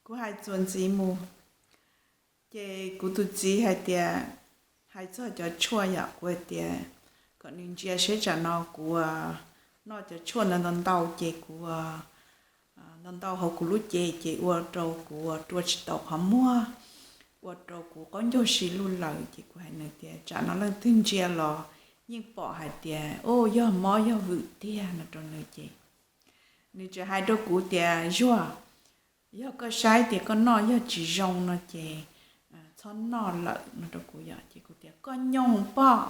Kuv hais txuas ntxiv mus, ces kuv tus txiv hais tias, hais txog cov tshuaj yom, kuv hais tias kom nws ntsia seb tsam no kuv noj cov tshuaj ntau ntau ntau ces kuv ntau ntau hauv kuv lub cev ces ua rau kuv rua tsis tau qhov muag, ua rau kuv qaub ncaug si lug lawm. Ces kuv hais nws tias tsam no leej twg ntsia los yeej pom hais tias, o, yog mob yog vwm tiag no rau nws ces nws tseem hais rau kuv tias, Zuag, yog koj saib tias koj noj yog tsis zoo no ces txhob noj lawm no rau kuv yom. Ces kuv tias, Koj nyoog pog,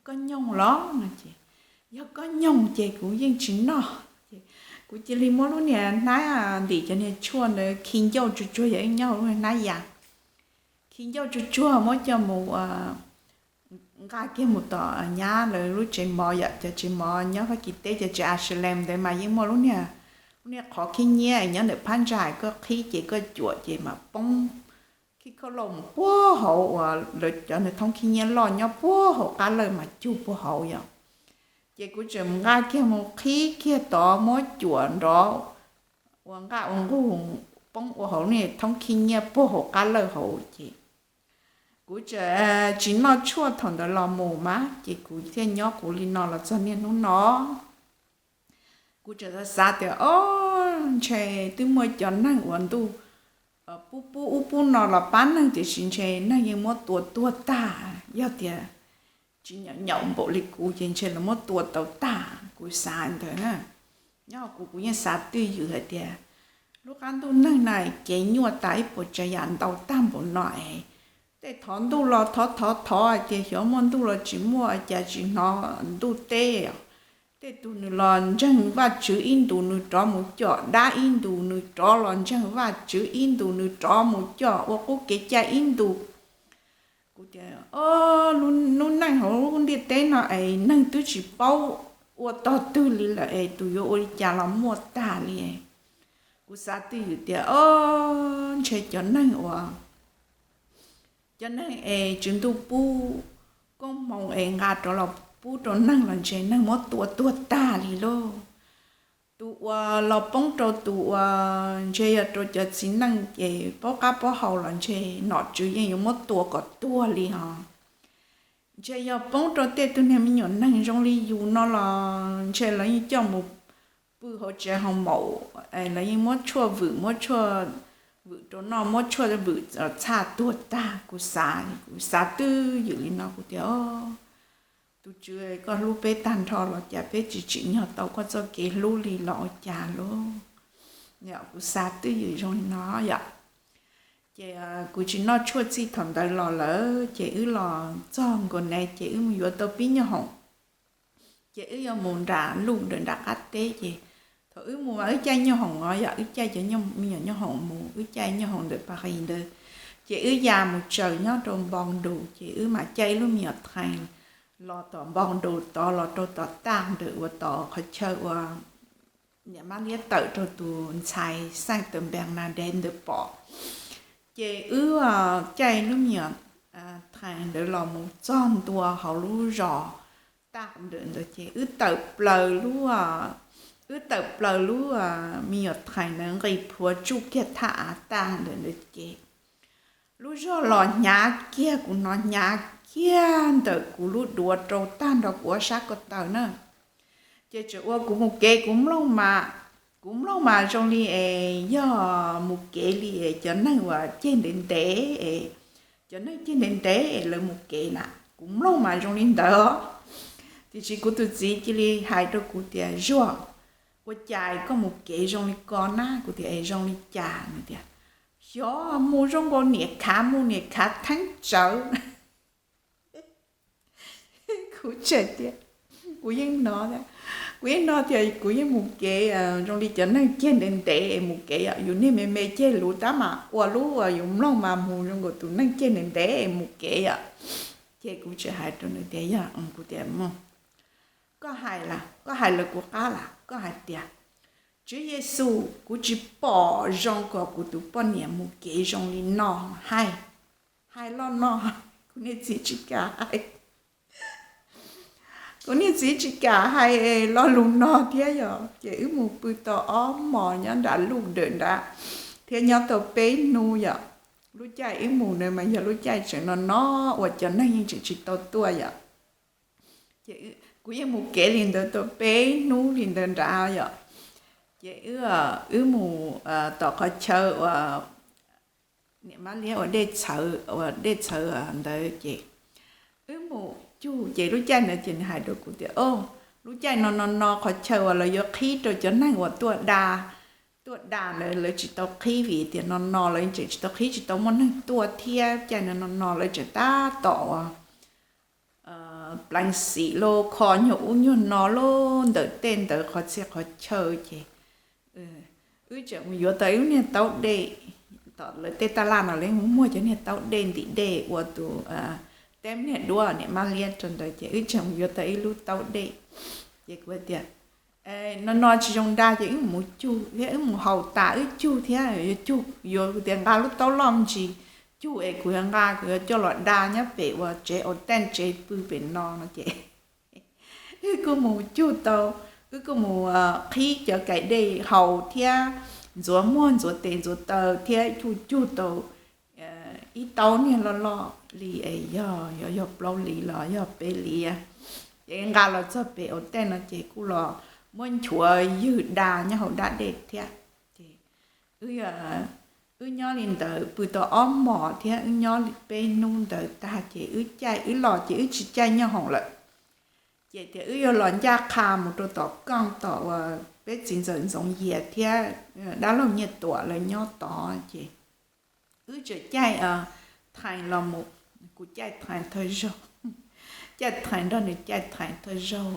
koj nyoog los no ces, Yog koj nyoog ces kuv yeej tsis noj. Ces kuv cia li muab lub niag hnab ntim cov niag tshuaj ntawd khi ncauj tsuag tsuag, yog ib nyob hauv lub hnab yas, khi ncauj tsuag tsuag muab coj mus nqa kiag mus tom nyab lawv lub tsev mov yom. Cov tsev mov nyob Fab Kis teb, cov tsev Ashland ntawd mas yeej muaj lub niag, lub niag qhov khib nyiab nyob ntawm phab ntsa, koj qhib ces koj cuam ces mas poob khib khauj lauj mus puag hauv uas lawv cov ntawd thoob khib nyiab loj nyob puag hauv qab lawj mas cug puag hauv yom. Ces kuv tseem nqa kiag mus qhib kiag tod muab cuam nrov ua nqaj ua nqug poob ua hauv niag thoob khib nyiab puag hauv qab lawj hauv ces kuv tseem tsis noj tshuaj thaum ntawd los mus mas ces kuv thiaj nyob kuv li no los txog niaj hnub no. Kuv tseem xav xav tias, o, ntshe twb muaj cov neeg uas ntuj pub pub ub pub no los pab neeg, tiam sis ntshe neeg yeej muab tua tuag tag. Yog tias tsis nyaum nyaum npaum li kuv ces ntshe lawv muab tua tau tag, kuv xav ntawd na. Nyob hauv kuv, kuv yeej xav twj ywm hais tias lub qab ntuj neeg na kev nyuaj tas ib puas tsav yam ntau tag npaum no es tej thov ntuj los thov thov thov hais tias xyov muaj ntuj los tsis muaj, cas tsis hnov ntuj teb. Tej tug nws los ntseeg Vajtswv ib ntus nws rov mus com dab, ib ntus nws rov los ntseeg Vajtswv, ib ntus nws rov mus com ua qub kev cai ib ntus. Kuv tias, o, lub neej hauv lub ntiaj teb no es neeg twb tsis paub ua tog twg li lawm es tus yuav ua li cas los muaj tag li. Kuv xav twj ywm tias, o, ntshe cov neeg uas, cov neeg es Tswv Ntuj pub koob hmoov es nqa rov los pub rau neeg los ntshe neeg muab tua tuag tag li lauj. Tus uas los poob rau tus uas ntshe yog rau cov txiv neej ces paub qab paub hau los ntshe nom tswv yeej yuav muab tua kom tuag li hos. Ntshe yog poob rau tej tug niag me nyuam neeg zoo li yus no los ntshe lawv yeej coj mus pw hauv tsev hauv maum, lawv yeej muab tshuaj vwm, muab tshuaj vwm rau noj, muab tshuaj vwm txhaj tuag tag. Kuv xav, kuv xav twj ywm li no, kuv tias, o, tus Tswv, koj hlub peb tag nrho los cas peb tsis tsim nyog tau koj txoj kev hlub li los ua cas lauj? Kuv xav twj ywm zoo li no yom. Ces kuv tsis noj tshuaj txij thaum ntawd los lawm, ces wb los txog nkaus ne ces wb mus yuav tau pib nyob hoom. Ces wb yuav mus nram luj ntawm nram qab teb ces thaum wb mus mas wb caij nyob hoom os yom, wb caij cov me nyuam nyob hoom mus, wb caij nyob hoom ntawm Pas Qis ntawd. Ces wb ya mus tsaws nyob rau Npoo Ntus, ces wb mam caij ib lub me nyuam thees los tom Npoo Ntus tod los rau tom taj ntawm uas tom qhov chaw uas niam mab liab tawm rau tus ntxhais Xeej Tawm Npees Nas Dev ntawd pom. Ces wb caij lub me nyuam thees ntawd los mus txog ntua hauv lub zos taj ntawd ntawd ces wb tawm plaws lub, wb tawm plaws lub me nyuam thees ntawd nqis plhuav tsuj kiag thaj av taj ntawd ntawd ces lub zog los hnyav kiag, kuv hnov hnyav kiag ntawm kuv lub duav rau tag nrho kuv ob sab ko taw na. Ces tseem ua kuv mus kev, kuv mloog mas, kuv mloog mas zoo li es yog mus kev li es cov neeg uas ceg ntev ntev es, cov neeg ceg ntev ntev es lawv mus kev na, kuv mloog mas zoo li ntawd os. Tiam sis kuv tus txiv cia li hais rau kuv tias, Zuag, ua cas koj mus kev zoo li ko na? Kuv tias, Es zoo li cas? Nws tias, Xyov mus zoo nkaus niam khav mus niam khav theeb tsawv. Kuv tseem tias, kuv yeej hnov, kuv yeej hnov tias kuv yeej mus kev zoo li cov neeg ceg ntev ntev es mus kev yom, yus niag me me ceg luv tab mas ua lub uas yus mloog mas mus zoo nkaus tus neeg ceg ntev ntev es mus kev yom. Ces kuv tseem hais rau nws tias, Yog, kuv tias, koj hais, koj hais lawv kuv qab las, koj hais tias, Tswv Yexus, kuv tsis pom zoo kom kuv tus poj niam mus kev zoo li no. Hais, hais lo no, kuv niag txiv tsis kam hais, kuv niag txiv tsis kam hais lo lus no thiab yom. Ces wb mus pw tau ob hmos nyob nram luj ntawm nrad. Thiab nyob tau peb hnub yom, lub caij wb mus ntawd mas yog lub caij tseem no no uas cov neeg yeej tseem tsis tau tuaj yom. Ces kuv yeej mus kev li ntawd tau peb hnub li ntawd nrad yom. Ces wb mus tom qhov chaw uas niam Mab Liab ua dej txhawv, ua dej txhawv ntawd ces wb mus cug ces lub caij ntawd ces nws hais rau kuv tias, o, lub caij no no no qhov chaw uas lawv yuav qhib rau cov neeg uas tuaj da, tuaj da ntawd lawv tsis tau qhib vim tias no no lawv tseem tsis tau qhib, tsis tau muaj neeg tuaj thiab caij no no no lawv tseem tab tom uas pleev xim los kho nyuag ub nyuag no lub ntawm tej ntawd qhov txhia qhov chaw ces wb tseem mus yuav tau ib lub niag taub dej. Tom lawv tej taj laj no lawv muaj cov niag taub dej ntim dej ua tus teb niag duab niam Mab Liab rau ntawd ces wb tseem mus yuav tau ib lub taub dej. Ces kuv tias, no no tsis zoo da ces wb mus cug thiab wb mus haus tas wb cug thiab yuav cug, yuav tias nqa lub taub loj ntsis cug es kuv yuav nqa, kuv yuav coj los da nyob pem uas tsev au tej tsev pw pem no no ces wb kuj mus cug tau, wb kuj mus qhib cov kais dej haus thiab ntxuav muag ntxuav tes ntxuav taw thiab cug cug tau ib taub niag loj loj li es yog, yog plaub li los yog peb li. Ces nqa los txog pem au tej no ces kuj los muab nchuav ywg da nyob hauv dab dej thiab. Ces wb nyob li ntawd pw tau ob hmos thiab wb nyob peb hnub ntawd tag ces wb caij wb los ces wb tsis caij nyob hoom lawm. Ces tias wb yuav los ncaj qha mus rau tom kooj tom uas peb txiv ntxawm Ntxoov Yias thiab dab laug Nyiaj Tuam lawv nyob tod ces wb tseem caij thais los mus, kuv caij thais thawj zaug, caij thais nrog nws caij thais thawj zaug,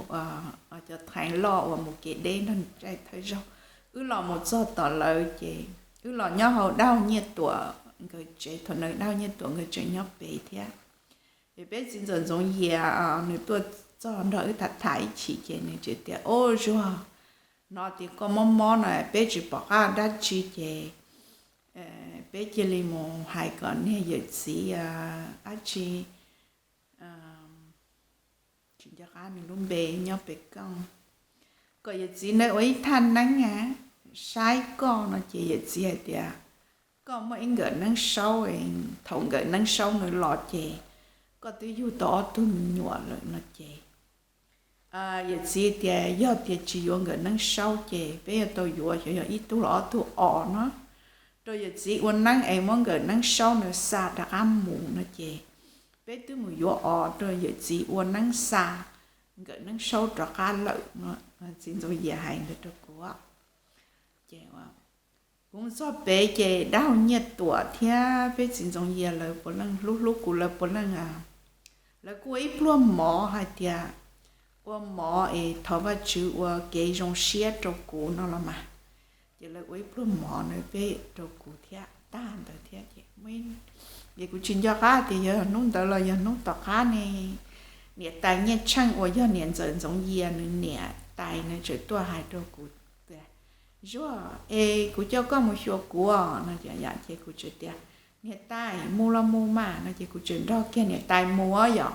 cov thais loj uas mus kev deb nrog nws caij thawj zaug. Wb los mus txog tom lawv ces wb los nyob hauv dab laug Nyiaj Tuam nkawd tsev, thaum ntawd dab laug Nyiaj Tuam nkawd tseem nyob pem thiab. Ces peb txiv ntxawm Ntxoov Yias nws tuaj txog nrog wb tham tham ib chim ces nws tseem tias, o Zuag, hnov tias koj mob mob no peb tsis pom qab dab tsi ces peb cia li mus hais kom niag yawm txiv dab tsi, tsis nco qab nws lub npe, nyob pem kooj, kom yawm txiv ntawd ua ib thaj neeb saib koj no ces yawm txiv hais tias koj muaj ib nkawm neeb saub, thaum nkawm neeb saub ntawd los ces koj twb yug tau ob tug me nyuam lawm no ces yawm txiv tias yog tias tsis yuav nkawm neeb saub ces peb yuav tau yuav xyov yog ib tug los ob tug os no rau yawm txiv ua neeb es muab nkawm neeb saub ntawd xa rov qab mus no ces peb twb mus yuav os rau yawm txiv ua neeb xa nkawm neeb saub rov qab lawm no. Txiv Ntxoov Yias hais ntawd rau kuv. Ces kuv mus txog pem ces dab laug Nyiaj Tuam thiab peb txiv Ntxoov Yias lawv puav leej hlub hlub kuv, lawv puav leej, lawv kuj ua ib pluag mov hais tias ua mov es thov Vajtswv ua kev zoo siab rau kuv no los mas. Ces lawv ua ib pluag mov na peb rau kuv thiab tag ntawd thiab ces, es kuv tsis nco qab tias yog hnub ntawd los yog hnub tom qab ne, niam tais Nyiaj Tsheej uas yog niam ntxawm Ntxoov Yias nws niam tais nws tseem tuaj hais rau kuv tias, Zuag, es kuv coj koj mus xyuas kuv no ces kuv tseem tias, niam tais mus los mus mas no ces kuv tseem nrog kiag niam tais mus yom.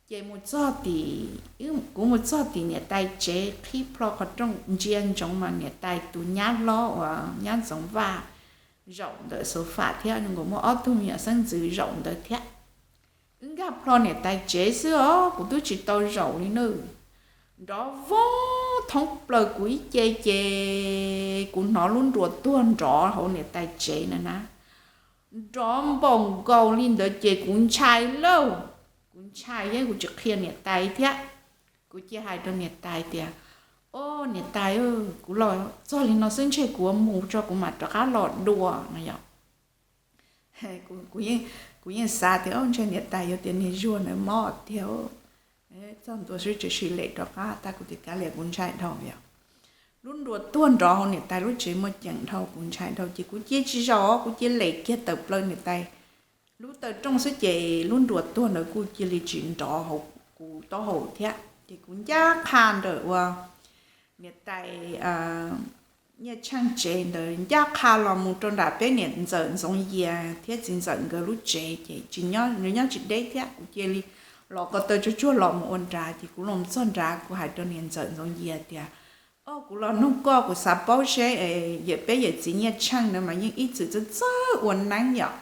Ces mus txog tim, kuv mus txog tim niam tais tsev qhib plho qhov rooj ntsia ntsoov mas niam tais tus nyab hlob uas nyab Ntxoov Vaj zaum ntawm xov fam thiab nkaus muaj ob tug me nyuam xeeb ntxwv zaum ntawd thiab. Wb nkag plho niam tais tsev xwb os, kuv twb tsis tau zaum li na, nrov vog thoob plaws kuv ib ce ces kuv hnov lub nruas tuag nrov hauv niam tais tsev na na. Nrov npaum nkaus li ntawd ces kuv ntshai lauj. Kuv ntshai thiab kuv tsis qhia niam tais thiab. Kuv cia hais rau niam tais tias, o niam tais, kuv los txog li no xwb ntshe kuv mus tso kuv mam rov qab los dua no yom. Kuv yeej xav tias o ntshe niam tais yuav tias niag Zuag ntawd mob tiag, txog ntua xwb tseem sim lem rov qab tag. Kuv tias kav liam, kuv ntshai dhau yom. Lub nruas tuag nrov hauv niam tais lub tsev muaj ceem dhau, kuv ntshai dhau ces kuv cia tsis zaum, kuv cia lem kiag tawm plaws niam tais lub taw rooj xwb ces lub nruas tuag ntawd kuj cia li tsis nrov hauv kuv taub hau thiab. Ces kuv ncaj qha ntawm ua niam tais Nyiaj Tsheej tsev ntawd ncaj qha los mus rau nram peb niam ntxawm Ntxoov Yias thiab txiv ntxawm nkawd lub tsev ces tsis nyob, nws nyob tsis deb thiab. Kuv cia li los ko taw tsuag tsuag los mus ua nrad ces kuv los txog nrad kuv hais rau niam ntxawm Ntxoov Yias tias, Kuv los nug koj, kuv xav paub seb, yawm peb yawm txiv Nyiaj Tsheej no mas yeej ib txwm txawj txawj ua neeb yom.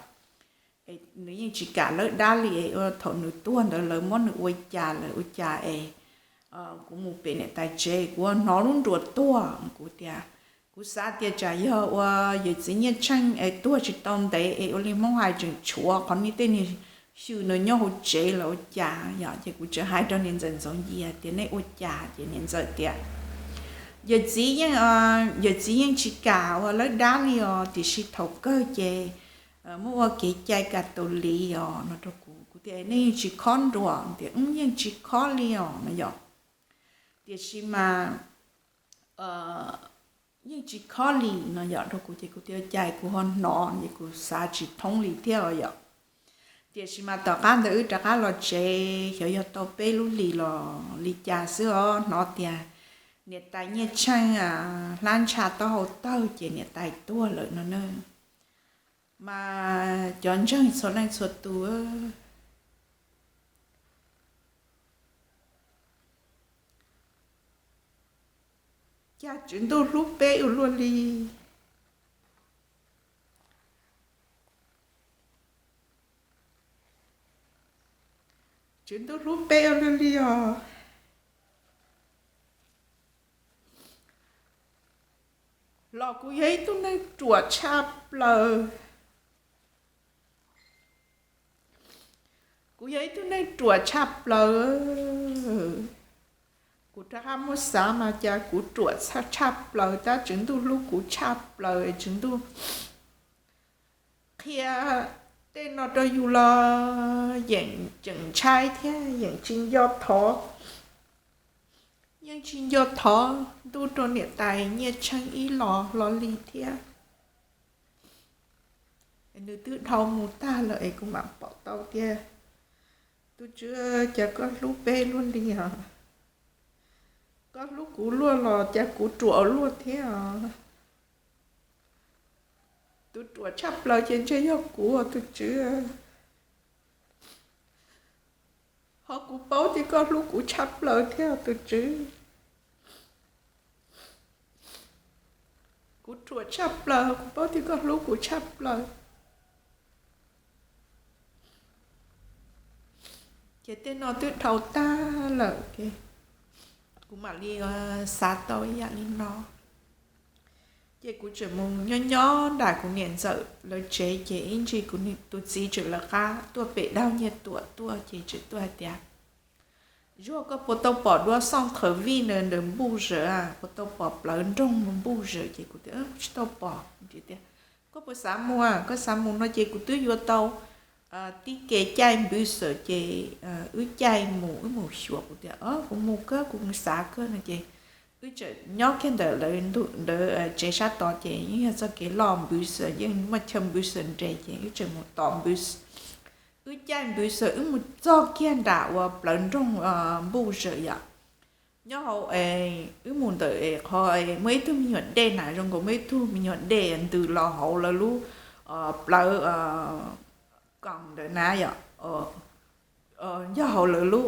Nws yeej tsis kam lawb dab li, ua thaum nws tuag ntawd lawv muab nws ua cas lawv ua cas es kuv mus pem niam tais tsev kuv hnov lub nruas tuag. Kuv tias, kuv xav tias tsam yog ua yawm txiv Nyiaj Tsheej es tuag tsis tau ntev es ua li Hmoob hais tseem tshuav qhov niag tej niag xyw nws nyob hauv tsev los ua cas yom. Ces kuv tseem hais rau niam ntxawm Ntxoov Yias tias nej ua cas, ces niam ntxawm tias yawm txiv yeej, yawm txiv yeej tsis kam ua lawb dab li os, tiam sis thaum kawg ces muab ua kev cai Catholic os no rau kuv. Kuv tias nej yeej tsis khob nruas? Tias yeej tsis khob li os no yom. Tiam sis mas yeej tsis khob li no yom rau kuv, ces kuv tias cas kuv ho hnov, ces kuv xav tsis thoob li thiab os yom. Tiam sis mas tom qab ntawd wb rov qab los tsev, xyov yog tau peb lub hlis los li cas xwb os, hnov tias niam tais Nyiaj Tsheej hlab ntsha taub hau tawg ces niam tais tuag lawm no na. Mas cov ntseeg txhua leej txhua tus, cas Tswv Ntuj hlub peb ua luaj li. Tswv Ntuj hlub peb ua luaj li os. Los kuv yog ib tug neeg ruam tshaj plaws. Kuv yog ib tug neeg ruam tshaj plaws. Kuv rov qab muab xav mas cas kuv ruam tshaj plaws tab Tswv Ntuj hlub kuv tshaj plaws, Tswv Ntuj qhia tej no rau yus los yeej tseem ntshai thiab yeej tsis nco thov. Yeej tsis nco thov ntuj rau niam tais Nyiaj Tsheej ib los hlo li thiab. Nws twb dhau mus tag lawm es kuv mam pom tau tias, tus Tswv, cas koj hlub peb luaj li os? Koj hlub kuv luaj los cas kuv ruam luaj thiab os? Tus ruam tshaj plaws ces ntshe yog kuv, tus Tswv. Ho kuv paub tias koj hlub kuv tshaj plaws thiab, tus Tswv. Kuv ruam tshaj plaws, kuv paub tias koj hlub kuv tshaj plaws. Ces tej no twb dhau tag lawm, kuv mam li xav tau ib yam li no. Ces kuv tseem mus nyob nyob nram kuv niam ntxawm lawv tsev, ces ib ntsis kuv tus txiv tseem lawv qab tuaj pem Daug Nyiaj Tuam tuaj, ces tseem tuaj hais tias, Zuag, koj puas tau pom duab xooj thawv vij ntawd npuj zawm? Puas tau pom plawv nroog npuj zawm? Ces kuv tias, Tsis tau pom. Tias, Koj puas xav mus? Koj xav mus no ces kuv twb yuav tau tib ke caij npws xwm ces wb caij mus, wb mus xyuas. Kuv tias, Kuv mus kawg, kuv xav kawg no. Ces wb tseem nyob kiag ntawm lawv ntawd tsev sab tod, ces yeej yog txoj kev loj npws xwm, yeej muaj chaw npws xwm nres, ces wb tseem mus tom npws. Wb caij npws xwm wb mus txog kiag nram uas plawv nroog npuj zawm yom. Nyob hauv, wb mus ntawm qhov muaj ib tug me nyuam dej na, zoo nkaus muaj ib tug me nyuam dej ntws los hauv lawv lub plawv koos ntawm na yom. Yog hauv lawv lub